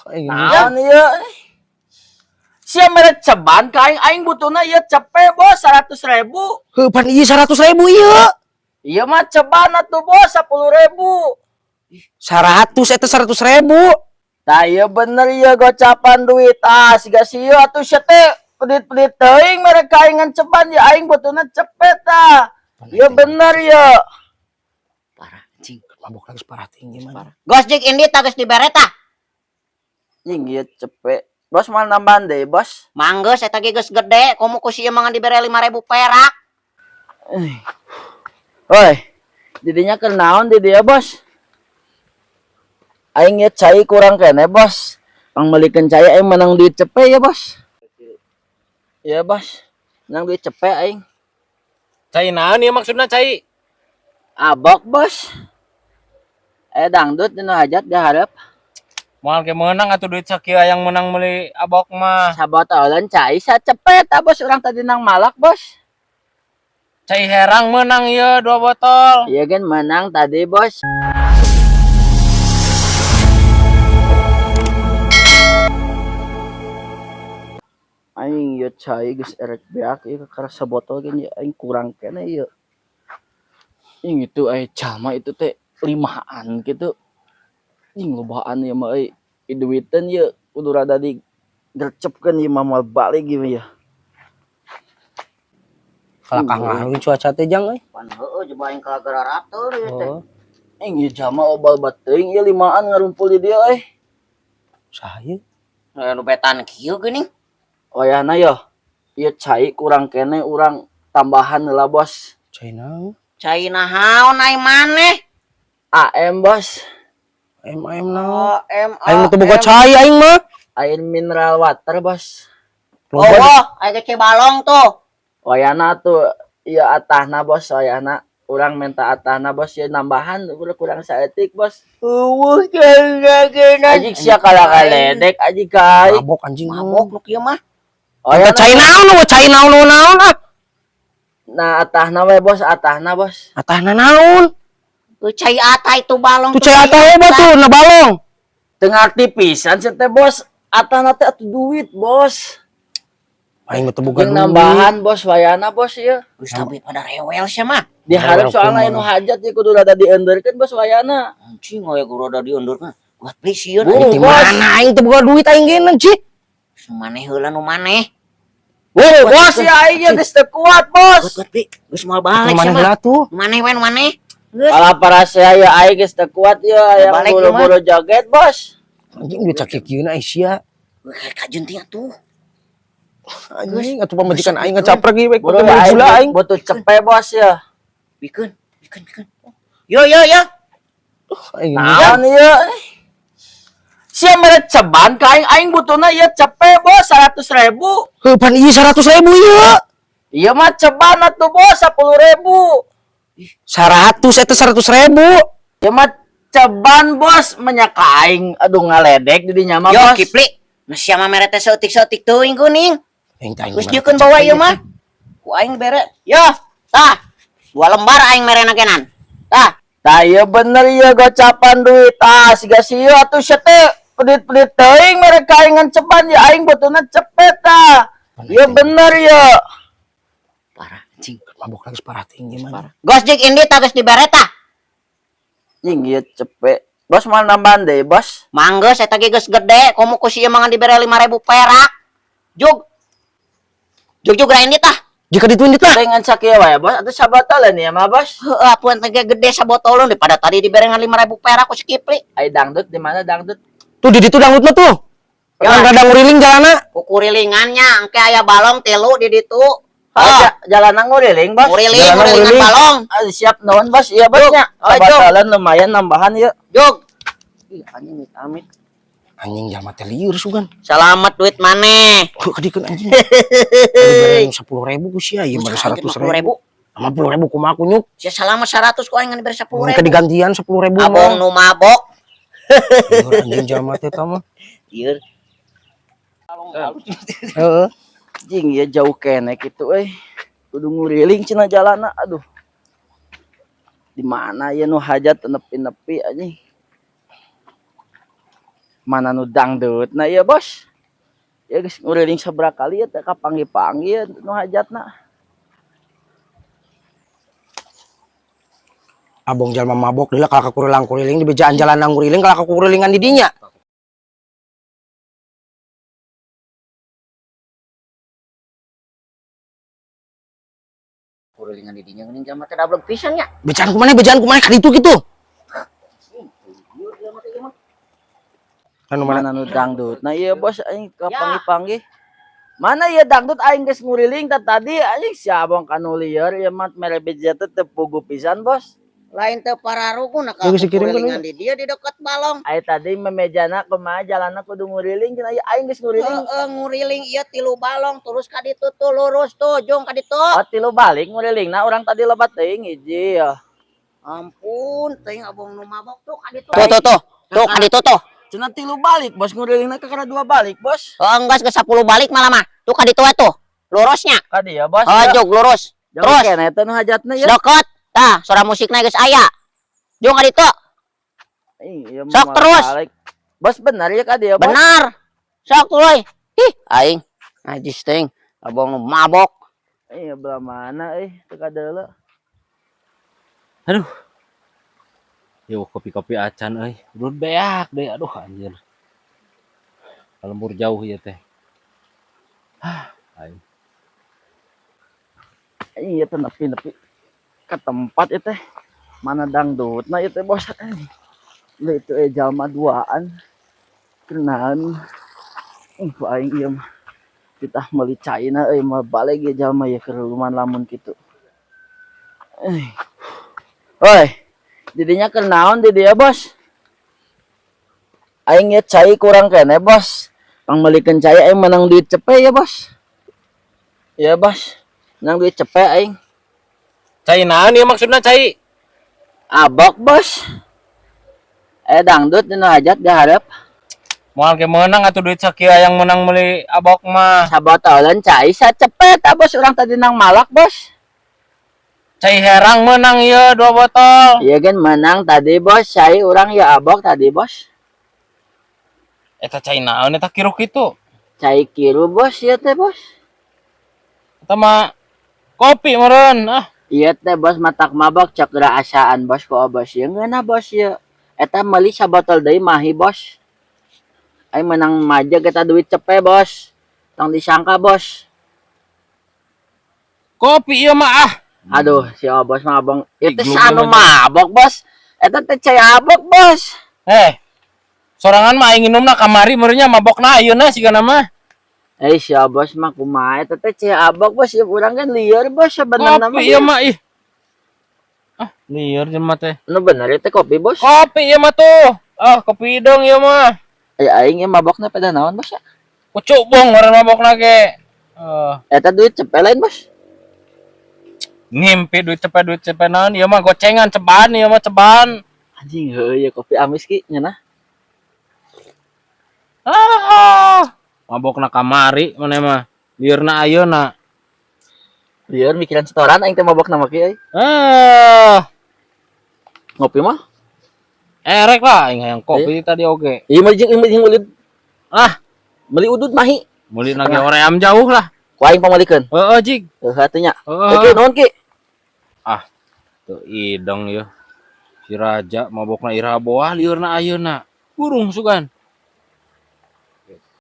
Aing. Naon ieu? Sia mere ceban ka aing, aing butuhna ieu cepe, Bos, 100.000. Heuh, pan ieu 100.000 ieu. Ieu mah ceban atuh, Bos, 10.000. 100 eta 100.000. Tah ieu bener ieu gocapan duit, ah siga sieu atuh sia teh pedit-pedit teuing mere ka aing ngan ceban ya, aing butuhna cepe tah. Ieu bener ieu. Parah anjing. Mabok lagi parah tinggi mah. Gos jik indi tah geus dibere tah. Nying ieu cepe. Bos mau nambahan deui, Bos. Manggeus eta ge geus gede, komo ku si ieu mah ngan dibere 5.000 perak. Woi, didinya keur naon di dia, Bos? Aing ieu cai kurang kene, Bos. Pangmeulikeun cai aing menang duit cepe ya, Bos. Iya, Bos. Menang duit cepe aing. Cai naon ieu maksudna cai? Abok, Bos. Eh dangdut dina hajat diharap. Moal ge meunang atuh duit sakieu yang menang meuli abok mah. Sabotolan cai sacepet ah, Bos, urang tadi nang malak, Bos. Cai herang menang ieu 2 botol. Iya kan menang tadi, Bos. Aing ieu cai geus erek beak ieu kakara sabotol ge nya aing kurang keneh ieu. Ing itu aya jalma itu teh limaan gitu. Ing lobaan ieu mah euy. Duiteun ieu kudu rada digercepkeun ieu mah moal balik ieu mah ya. Kalakah ngaruh cuaca teh jang euy. Pan heueuh coba aing kalagara rateur ieu teh. Oh, Ing ieu jalma obal bateuing ieu limaan ngarumpul di dieu euy. Saha ieu? Nu betan kieu geuning. Wayahna yo. Ieu cai kurang keneh urang tambahan heula, Bos. Cai naon? Cai naon ai maneh? AM, Bos. AM AM naon? AM. Aing mah teu boga cai aing mah. Air mineral water, Bos. Oh, wah, aing ge balong tuh. Wayahna tuh ieu atahna, Bos, wayahna urang minta atahna, Bos, ieu nambahan kurang saeutik, Bos. Eueuh geuna. Anjing sia kalah kaledek anjing ka aing. Mabok anjing. Mabok nu kieu mah. Eta cai naon we, cai naon naon ah. Nah, atahna we, Bos, atahna, Bos. Atahna naon? Tuh cai atah itu balong. Tuh cai atah hebat tuh na balong. Teu ngarti pisan sia teh, Bos. Atahna teh atuh duit, Bos. Aing mah teu boga Jeung duit. Nambahan, Bos, wayahna, Bos, ieu. Geus tapi pada rewel sia mah. Diharap Rewel soalna kumaha. Anu hajat ieu kudu rada diendeurkeun, Bos, wayahna. Anjing aya kudu rada diundurkeun. Buat beli sieun. Buru, Di Bos. mana aing teu boga duit aing ge cih. Nu maneh heula nu maneh. Buru, Bos, ya aing ge geus teu kuat, Bos. Buat beli geus moal balik Mana sia mah. heula tuh? Nu maneh we nu maneh. Geus. Kalah parasea ya aing geus teu kuat ya aya Balik buru-buru joget, Bos. Anjing duit sakieu kieu na sia. Kajun teh atuh. Anjing atuh pamajikan aing ngacaprek ieu we Buru kudu aing gula aing. butuh cepe, Bos, ya. Bikeun, bikeun, bikeun. Yo yo yo. Aing Naon ieu? Sia mere ceban ka aing, aing butuhna ieu cepe, Bos, 100.000. Heuh, pan ieu 100.000 ieu. Ieu mah ceban atuh, Bos, 10.000. 100 eta 100.000. Ieu mah ceban, Bos, menyak ka aing aduh ngaledek di dinya mah, Yo Bos. Kipli. Nu sia mah mere teh saeutik-saeutik teuing kuning. Aing teh aing Geus mah dieukeun bawa ieu mah. Ku aing bere. Yo, tah. 2 lembar aing merena genan. Tah. Tah ieu bener ieu gocapan duit, ah siga sieu atuh sia teh pedit-pedit teuing mere ka aing ngan ceban ya aing butuhna cepe tah. Ieu bener ieu. Parah anjing. Mabok lagi parah tinggi mah. Gos jik indi tah geus dibere tah. Nying ieu cepe. Bos mau nambahan deui, Bos. Manggeus eta ge geus gede, komo ku si ieu mah ngan dibere 5.000 perak. Jug. Jug jug ra indi tah. Jika dituin dit lah. Teh ngan sakieu wae, Bos, atuh sabotoleun ieu mah, Bos. Heueuh apuan teh ge gede sabotolon daripada tadi dibere ngan 5.000 perak ku si Kipli. Ai dangdut di mana dangdut? Tuh di ditu dangdut mah tuh. Ya. Kan kadang nguriling jalanna. Kukurilingannya engke aya balong tilu di ditu. Oh, jalanna nguriling, Bos. Nguriling, Jalanna ngurilingan nguriling. balong. Ah, siap nuhun, Bos. Iya, Bos nya. Oh, jug. Sabotoleun lumayan nambahan ieu. Jug. Ih, anjing amit. Anjing jalma teh lieur sugan. Selamat duit maneh. Oh, kadikeun anjing. Tadi 10.000 ku sia ieu mah 100.000. 50.000 kumaha ku nyuk. Sia selamat 100 ku aing ngan dibere 10.000. Mun digantian 10.000 mah. Abong nu mabok. Lieur anjing jalma teh eta mah. Lieur. Heeh. Jing ya jauh keneh kitu euy. Kudu nguriling cenah jalanna aduh. Di mana ya nu hajat nepi-nepi anjing. Mana nu dangdut na ieu, Bos? Ya geus nguriling sabaraha kali ya teh kapanggih-panggih nu hajatna. Abong jalma mabok deui lah ka kurilang-kuriling di bejaan jalan nguriling kalah kakurilingan di dinya. Kurilingan di dinya geuning jalma teh dablek pisan nya. Bejaan kumaha ka ditu kitu. Anu mana? Mana nu dangdut na ieu, Bos, aing kapanggih-panggih. Mana ieu dangdut aing geus nguriling tah tadi aing si abong kanu lieur ieu mah mere beja teh teu puguh pisan, Bos. Lain teu pararugu na Geus dikirim kurilingan di dia di deket balong. Ai tadi memejana kumaha jalanna kudu nguriling cenah ieu aing geus nguriling. Heeh, nguriling ieu tilu balong terus ka ditu tuh lurus tuh jung ka ditu. Oh, tilu balik ngurilingna urang tadi lebat teuing hiji ya. Ampun, teuing abong nu mabok tuh ka ditu. Tuh tuh tuh. Tuh ka ditu tuh. Cenah tilu balik, Bos, ngurilingna kakara dua balik, Bos. Oh, enggak geus 10 balik malah mah. Tuh ka ditu we tuh. Lurusnya. Ka dieu, Bos. Oh, jug lurus. Jauh terus. keneh teh nu hajatna ya. Deket. Tah, suara musikna geus aya. Jung ka ditu. Ih, ieu Sok mah terus. balik. Bos bener ya ka dieu, Bos. Benar. Sok tuh. Ih, aing najis teuing. Abong nu mabok. Iya, belah mana euy teu kadeuleu. Aduh. Yo kopi-kopi acan euy. Udud beak deui aduh anjir. Lembur jauh ieu teh. Hah, aing. Iya teh nepi-nepi ke tempat ieu teh. Mana dangdutna ieu teh, Bos. Leuh itu jalma duaan. Kenaon. Ku aing ieu mah. Titah meuli caina euy mah balik ge jalma ieu keur luman lamun kitu. Oi, didinya keur naon di dieu, Bos? Aing ieu cai kurang keneh, Bos. Pangmeulikeun cai aing menang duit cepe ya, Bos. Ya, Bos. Menang duit cepe aing. Cai naon ieu maksudna cai? Abok, Bos. Dangdut dina hajat diharap. Moal ge meunang atuh duit sakieu hayang meunang meuli abok mah. Sabotolan cai sacepet ah, Bos, urang tadi nang malak, Bos. Cai herang meunang ieu 2 botol. Iya kan menang tadi, Bos. Cai urang ya abok tadi, Bos. Eta cai naon eta kiruh kitu? Cai kiru, Bos, ieu teh, Bos. Eta mah kopi meureun ah. Iya teh, Bos, matak mabok cek geura asaan, Bos, ku Bos ieu ngeunah, Bos, ieu. Eta meuli sabotol deui mahi, Bos. Aing menang majeg eta duit cepe, Bos. Tong disangka, Bos. Kopi ieu mah ah. Aduh, si Bos mah abong. Ieu teh Iglug sanu mah. mabok, Bos. Eta teh cai abok, Bos. Sorangan mah aing nginumna kamari meureunnya mabokna ayeuna sigana mah. Si Bos mah kumaha eta teh cai abok, Bos. Ieu urang kan lieur, Bos, sebenarna mah. Kopi ieu mah ih. Ah, lieur jelema teh. Nu bener ieu teh kopi, Bos. Kopi ieu mah tuh. Ah, kopi hidung ieu mah. Aing ieu mabokna pada naon, Bos ya? Kucubung meureun mabokna ge. Eta duit cepe lain, Bos. Ngimpi duit cepe naon ieu mah gocengan ceban ieu mah ceban. Anjing heueuh ieu kopi amis ki nyeunah. Ah, mabokna kamari maneh mah. Lieurna ayeuna. Lieur mikiran setoran aing teh mabokna mah ki euy. Ah, Ngopi mah? Erek lah aing hayang kopi tadi oge. Ieu mah jeung meuli Ah, meuli udud mahi. Meuli nage hoream jauh lah. Ku aing pamalikeun. Heeh, jig. Heuh atuh nya. Heeh. Oke, nuhun ki. Ah, teu ideng ieu. Si Raja mabokna iraha boah lieurna ayeuna. Burung sugan.